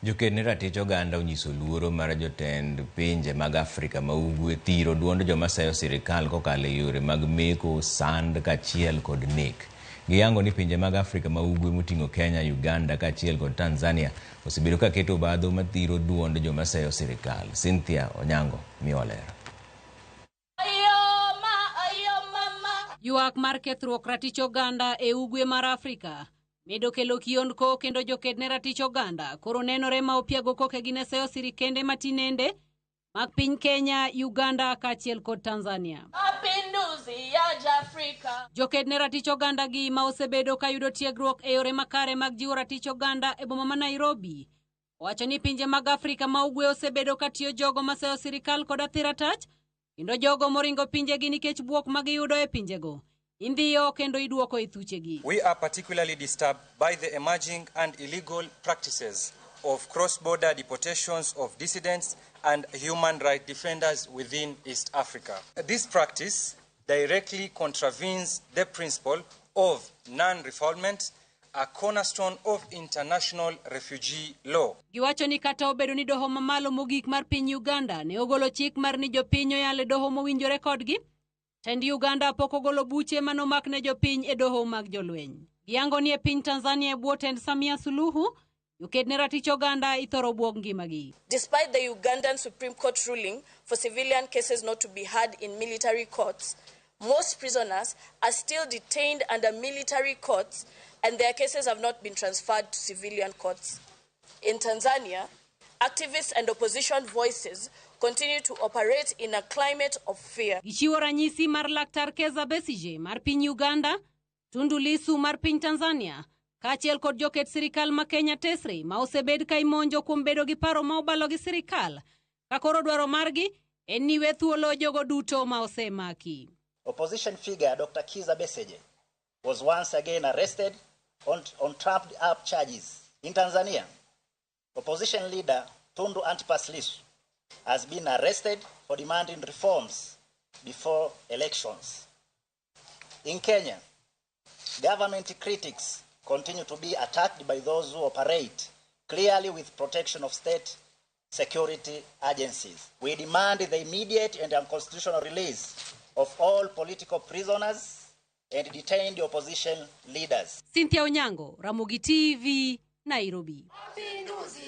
Joked ne ratich oganda onyiso luoro mar jotend pinje mag Afrika ma Ugwe thiro duond joma seyo sirikal kokalo e yore mag meko, sand kaachiel kod nek. Giyango ni pinje mag Afrika ma Ugwe moting'o Kenya, Uganda kaachiel kod Tanzania osebedo ka keto obadho mathiro duond joma seyo sirikal. Cynthia Onyango miyowa ler. Ywak mar kethruok ratich oganda e ugwe mar Afrika medo kelo kiondko kendo joked ne ratich oganda koro nenore ma opiago kokegi ne seyo sirikende matinende mag piny Kenya, Uganda kaachiel kod Tanzania. Joked ne ratich oganda gi ma osebedo ka yudo tiegruok e yore makare mag jiwo ratich oganda e boma ma Nairobi owacho ni pinje mag Afrika ma ugwe osebedo ka tiyo jogo maseyo sirikal kod athira tach kendo jogo moringo pinjegi nikech buok ma giyudo e pinjego indhiyo kendo iduoko e thuchegi. We are particularly disturbed by the emerging and illegal practices of cross-border deportations of dissidents and human rights defenders within East Africa. This practice directly contravenes the principle of non-refoulement, a cornerstone of international refugee law. Giwacho ni kata obedo ni doho mamalo mogik mar piny Uganda ne ogolo chik mar ni jopiny oyal e doho mowinjore kodgi, tend Uganda pok ogolo buche manomak ne jopiny e doho mag jolweny. Giyango ni e piny Tanzania e bwo tend Samia Suluhu, joked ne ratich oganda ithoro buok ngimagi. Despite the Ugandan Supreme Court ruling for civilian cases not to be heard in military courts, most prisoners are still detained under military courts and their cases have not been transferred to civilian courts. In Tanzania, activists and opposition voices continue to operate in a climate of fear. Gichiwo ranyisi mar Laktar Kizza Besigye mar piny Uganda, Tundu Lissu mar piny Tanzania, kaachiel kod joket sirikal ma Kenya Tesre ma osebed ka imonjo kuom bedo gi paro ma obalo gi sirikal. Ka koro dwaro margi en ni we thuolo jogo duto ma osemaki. Opposition figure Dr. Kizza Besigye was once again arrested on trumped up charges in Tanzania. Opposition leader Tundu Antipas Lissu has been arrested for demanding reforms before elections. In Kenya, government critics continue to be attacked by those who operate clearly with protection of state security agencies. We demand the immediate and unconstitutional release of all political prisoners and detained opposition leaders. Cynthia Onyango, Ramogi TV, Nairobi. Mapinduzi.